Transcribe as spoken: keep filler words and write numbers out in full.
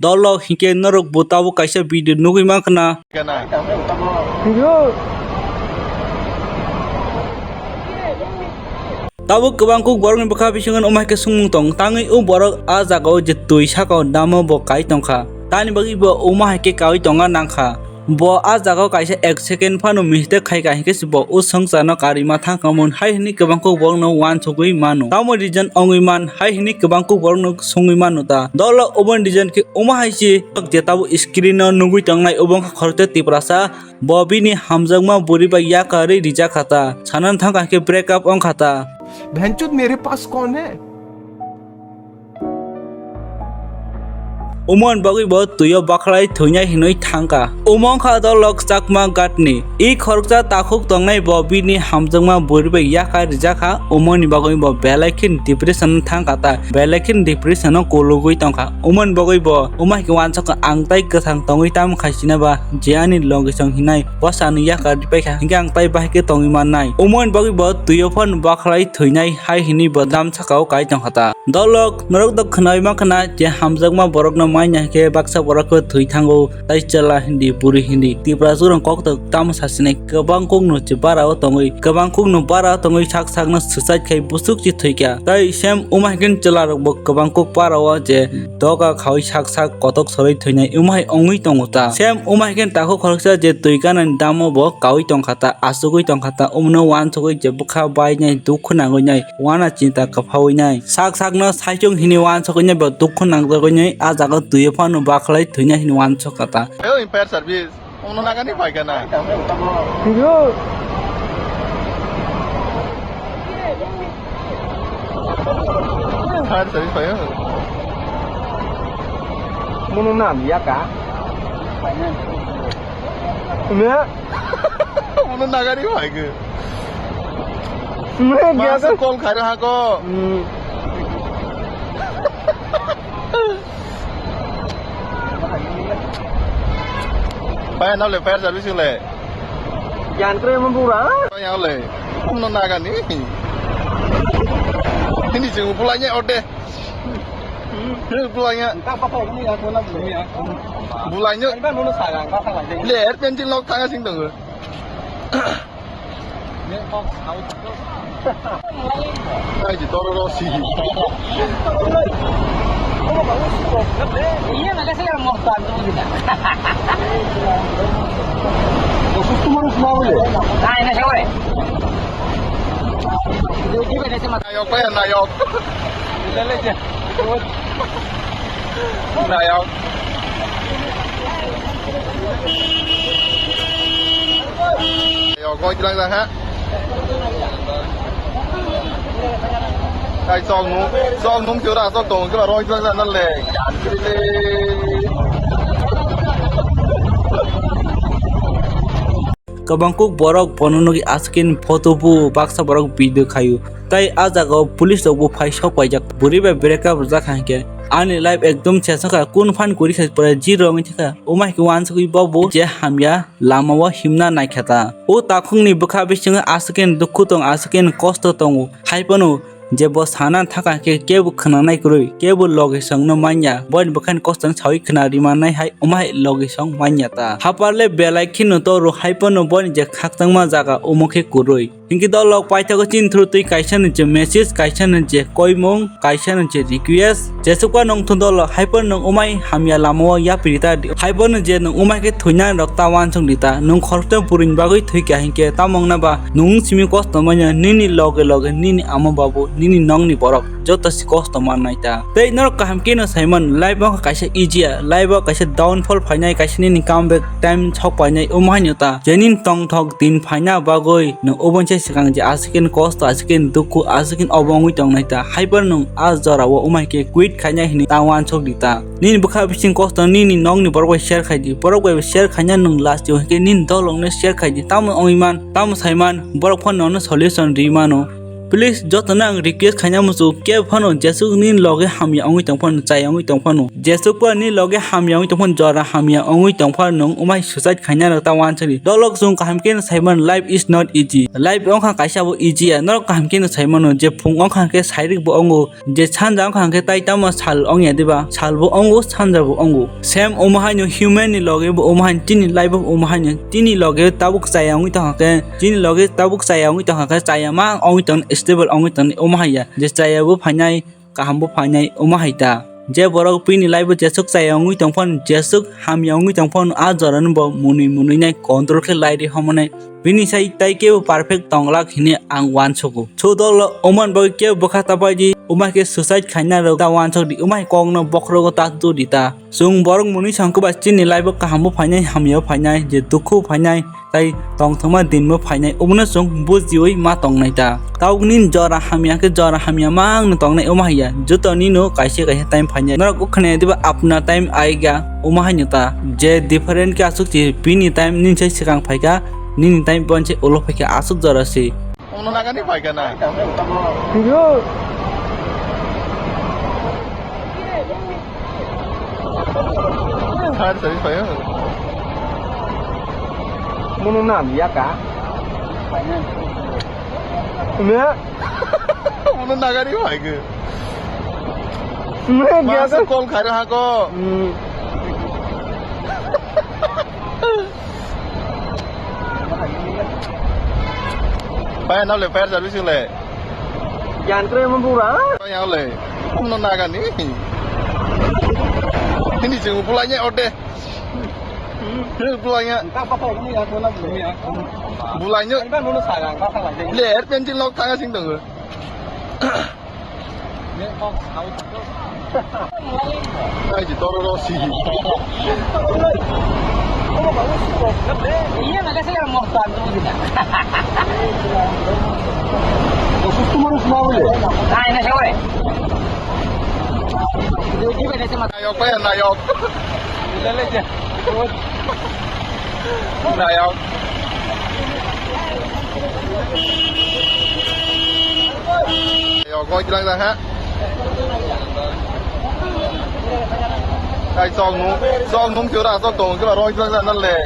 Dolok hinkhe norok bo tabuk kaisa video nugwi mankha na. Tabuk kwbang kuk borokni bwkha bisingo omo hai khe swngmung tong tangwi o borok a jagao je twi sakao damo bo kai tongkha. Tani bagwi bo omo hai khe kaui tonga nangkha. Bo a jagao kaisa ek second phano mistake khai ka hinkhe se bo o swngcharno karima thangkha mon hai hwnwi kwbang kuk borokno uansugwi mano. Tamo reason wngwi man hai hwnwi kwbang kuk borokno swngwi mano ta. Dolo oboni reason khe omo hai se je tabuk screen o nugwi tongnai obo wngkha khoroksa Tiprasa. Bo bini hamjakma bwrwi bai yakarwi rijak kha ta. Sanani thangkha hinkhe break up wngkha ta. भैंचोद मेरे पास कौन है? Umon bagwi bo twio bakhlai thwinai hinwi thangkha. Umon kha Dolok Chakma Gatni. I khoroksa takhuk tongnai bo bini hamjakma bwrwi bai yakarwi rijak kha. Umoni bagwi bo belai khe depression thangkha ta. Belai khe depression o kulugwi tongkha. Umoni bagwi bo umo hai khe uansukha ang tai kwthang tongwi tamo khai sina ba je ani logisong hinai bwsani yakarwi paikha hinkhe ang tai bahai khe tongwi mannai. Umoni bagwi bo twio phano bakhlai thwinai hai hinwi bo dam sakao kai tongkha ta. Dolok norok dok khwnai mankha na je hamjakma borokno manya hinkhe baksa borok khe thwi thango tai chwla hindi buri hindi Tiprasarok kok tok tamo sasinai kwbang kokno je bara o tongwi kwbang kokno bara o tongwi sak sakno swchai khai busuk se thwikha tai sem uma hinkhe chwlarok bo kwbang kok bara o je doga khaui sak sak kotok sorwi thwinai uma hai wngwi tongo ta sem uma hinkhe takhuk khoroksa je twi ganani damo bo kaui tongkha ta asugwi tongkha ta umno uansugwi je bwkha bainai dukhu nangwi nai. Wana chinta kwphawi nai. Sak sakno saichung hini uansukwi nai bo dukhu nangjagwi nai, ah jaga twi phano bakhlai thwina hini uansukha ta. Ayo, in fire service. Ono nagani phaikha na. Tiro. Fire service phaio. Mono nam yaka. Ne? Mono nagani phaikha. Masa call khairo hako. Pai nale fire service le. Yan kre mo bura. Yang le. Kumno nagani. Hindi sing pulanya ode. Pulanya. Bulanya. Le air pencil lok thanga sing dong. Ai di toro ro si. Iya, makasih ya, mau bantu kita. Khusus cuma harus mau ya. Nah, ini siapa ya? Dia gimana sih, Mas? Nayok, Pak, ya, nayok. Nayok. Nayok, koi bilang dah, ha? Kai chong nung, chong nung kira, chong tong kira, roi bilang dah, nale. Kwbang kuk borok bono nugwi aswkini photo bo baksa borok video khaio. Tai ah jagao police rok bo phai sok paijak. Bwrwi bai break up rwjak kha hinkhe ani life ekdom chesong kha, kun phan kuri kha pura zero wngwi thangkha. Omo hai khe uansugwi bo bo je hamya lamao himna naikha ta. O takhukni bwkha bisingo aswkini dukhu tong, aswkini kosto tongo. Haiphano je bo sana thaka khe kebo khwnanai kwrwi, kebo logisongno manya, boini bwkhani kostoni sawi khwna rimannai hai, omo hai logisong manya ta. Haparle belai kheno toro, haiphano boini je khakchangma jaga omo khe kwrwi. Hinkhe dolok paithago chini through twi kaisa ni je message, kaisa ni je koimung, kaisa ni je request, jesukma nongthung dolok, haiphano nwng omai hamya lamao yapri ta, haiphano je nwng omai khe thwinani rok ta uansuk di ta, nwng khoroksa bwrwini bagwi thwikha hinkhe tamo wngna ba nwng simi kosto manya nini loge loge nini ama babu, nini nokni borok joto se kosto mannai ta. Tei norok kaham kheno saiman, life o kaisa easy ya, life o kaisa downfall phainai, kaisa nini comeback time sok painai, omo haino ta. Je nini tongthok din phaina bagwi nwng obonisai swkang je aswkini kosto, aswkini dukhu, aswkini obo wngwi tongnai ta. Haiphano nwng a jorao omo hai khe quit khainai hinwi ta uansuk di ta. Nini bwkha bising kosto nini nokni borok bai share khai di. Borok bai share khaina nwng last o hinkhe nini dolokno share khai di. Tamo wngwi man, tamo saiman, borok phano nono solution ri mano. Please, jotono ang request khaina muchungo, kebo phano jesuk nini loge hamya wngwi tong phano, chaya wngwi tong phano, jesuk phano nini loge hamya wngwi tong phano, jora hamya wngwi tong phano, nwng umai suicide khaina rok ta wansukdi. Dolok chwng kaham kheno saimano, life is not easy. Life wngkha kaisa bo easy ya. Norok kaham kheno saimano je phung wngkha khe sairik bo wngo, je sanja wngkha hwnkhe tai tamo sal wngya diba? Sal bo wngo, sanja bo wngo. Same omo haino human ni loge bo omo haino chini life bo omo haino chini loge tabuk chaya wngwi tongkha khe, chini loge tabuk chaya wngwi tongkha khe chaya ma wngwi tong stable wngwi tong omo haiya je chaya bo phainai kaham bo phainai omo hai ta. Je borok bini life bo jesuk chaya wngwi tong phano, jesuk hamya wngwi tong phano, a jora no bo mwnwi mwnwi nai control khe lai ri homonai. Bini sai tai kebo perfect tong glak hwnwi ang uansugo. So dol oman bagwi kebo bwkha ta pai di, umai khe suicide khaina rok ta uansuk di, umai kok no bokhorogo ta tu di ta. Chwng borok mwnwi sangkhe ba chini life o kaham bo phainai, hamya bo phainai, je dukhu bo phainai, tai tongthokma din bo phainai, obono chwng bujiwi ma tongnai ta. Tabuk nini jora hamya khe jora hamya mang no tongnai omo haiya, joto nino kaisa kaisa time phainai. Norok ukhnai diba apna time aiga omo haino ta, je different khe aswk si bini time nini sai swkang phaikha, nini time bo se ulo phaikha, aswk jora si. Ono nagani phaikha na. Tiro. Har sari phaio. Mono nam ya ka? Mia. Mono nagani phaikha. Mia ya ka? Masa call khaira hako. Hmm. Pai nole fire service le. Yan kre mo bura. Yang le. Kumno nagani. Ini jeng bulanya ode. Ini bulanya. Bulanya. Le air pencil nok tanga sing dong. Ai, di toro ro si. Iya, nggak sih, mau bantu kita. Khusus tuh harus mau ya. Nah, ini siapa? Nayok, Pak, ya, nayok. Nayok. Nayok, koi tilang dah, ha? Kai song nung, song nung tiura, song tong, kira roi tilang dah, nale.